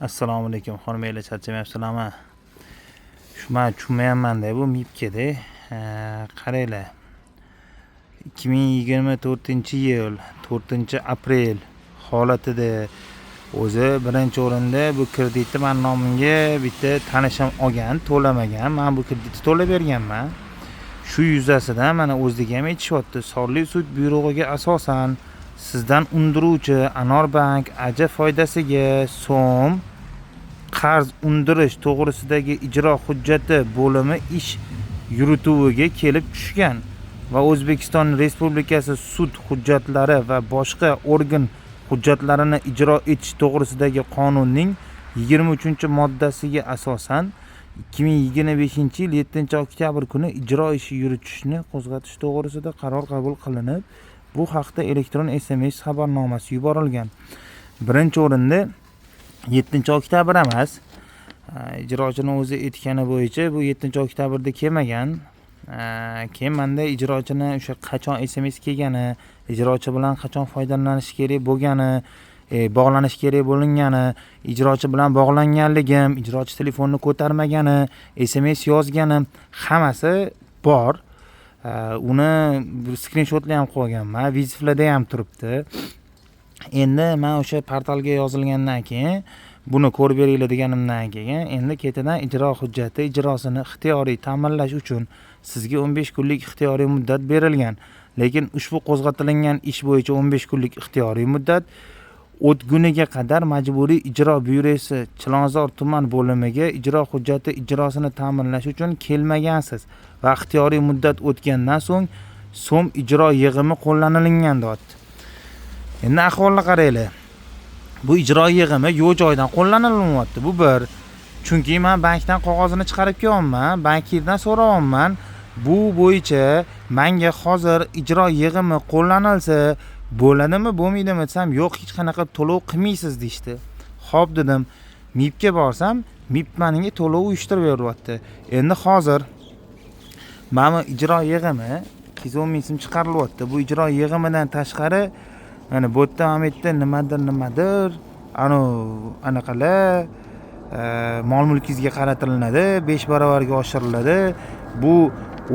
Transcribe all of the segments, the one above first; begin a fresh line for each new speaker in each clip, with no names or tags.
Assalomu alaykum, hormanglar, charchamayapsizlarmi? Shu man tushunmayapmanda bu MIBkada. Qaranglar, 2024-yil 4 aprel holatida o'zi birinchi o'rinda bu kreditni mani nomimga bitta tanishim olgan, to'lamagan. Man bu kreditni to'lab berganman. Shu yuzasidan mana o'zligi ham aytishyapti: "Sonli sud buyrug'iga asosan sizdan undiruvchi Anor bank AJ foydasiga so'm qarz undirish to'g'risidagi ijro hujjati bo'limi ish yurituviga kelib tushgan va O'zbekiston Respublikasi sud hujjatlari va boshqa organ hujjatlarini ijro etish to'g'risidagi qonunning 23-moddasiga asosan 2025-yil 7 oktyabr kuni ijro ishi yuritishni qo'zg'atish to'g'risida qaror qabul qilinib, bu haqda elektron SMS xabarnomasi yuborilgan." Birinchi o'rinda 7 oktyabr emas, ijrochini o'zi aytgani bo'yicha bu 7 oktyabrda kelmagan. Keyin manda ijrochini o'sha qachon SMS kelgani, ijrochi bilan qachon foydalanish kerak bo'lgani, bog'lanish kerak bo'lingani, ijrochi bilan bog'langanligim, ijrochi telefonni ko'tarmagani, SMS yozganim, hammasi bor. Uni bir skrinshotlar ham qo'yganman, вызов larda ham turibdi. Endi man o'sha portalga yozilgandan keyin, buni ko'rib beringlar deganimdan keyin, endi ketidan ijro hujjati ijrosini ixtiyoriy ta'minlash uchun sizga 15 kunlik ixtiyoriy muddat berilgan, lekin ushbu qo'zg'atilgan ish bo'yicha 15 kunlik ixtiyoriy muddat o'tguniga qadar Majburiy ijro byurosi Chilonzor tuman bo'limiga ijro hujjati ijrosini ta'minlash uchun kelmagansiz va ixtiyoriy muddat o'tgandan so'ng so'm ijro yig'imi qo'llanilgan, deyapti. Endi ahvolni qaranglar, bu ijro yig'imi yo'q joydan qo'llanilyapti. Bu bir, chunki man bankdan qog'ozini chiqarib kelyapman, bankirdan so'rayapman. Bu bo'yicha manga hozir ijro yig'imi qo'llanilsa bo'ladimi, bo'lmaydimi desam, "Yo'q, hech qanaqa to'lov qilmaysiz", deyishdi. Ho'p dedim. MIBga borsam, MIB manga to'lov uyushtirib beryapti. Endi hozir mana bu ijro yig'imi 210 000 so'm chiqarilyapti. Bu ijro yig'imidan tashqari mana bu yerda, mana bu yerda nimadir, nimadir, anavi anaqalar, mol mulkingizga qaratilinadi, 5 barobarga oshiriladi. Bu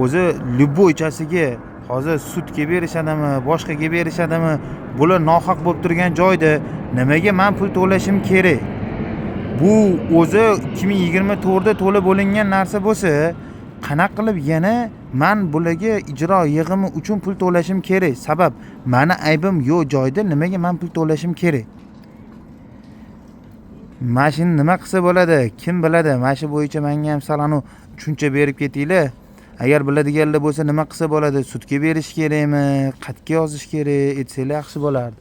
o'zi любой chasiga hozir sudga berishadimi, boshqaga berishadimi, bular nohaq bo'lib turgan joyda nimaga man pul to'lashim kerak? Bu o'zi 2024da to'lab bo'lingan narsa bo'lsa, qanaqa qilib yana man bularga ijro yig'imi uchun pul to'lashim kerak? Sabab, mani aybim yo'q joyda nimaga man pul to'lashim kerak? Mana shuni nima qilsa bo'ladi, kim biladi? Mana shu bo'yicha manga ham sal anavi tushuncha berib ketinglar, agar biladiganlar bo'lsa. Nima qilsa bo'ladi? Sudga berish kerakmi, qayerga yozish kerak, aytsanglar yaxshi bo'lardi.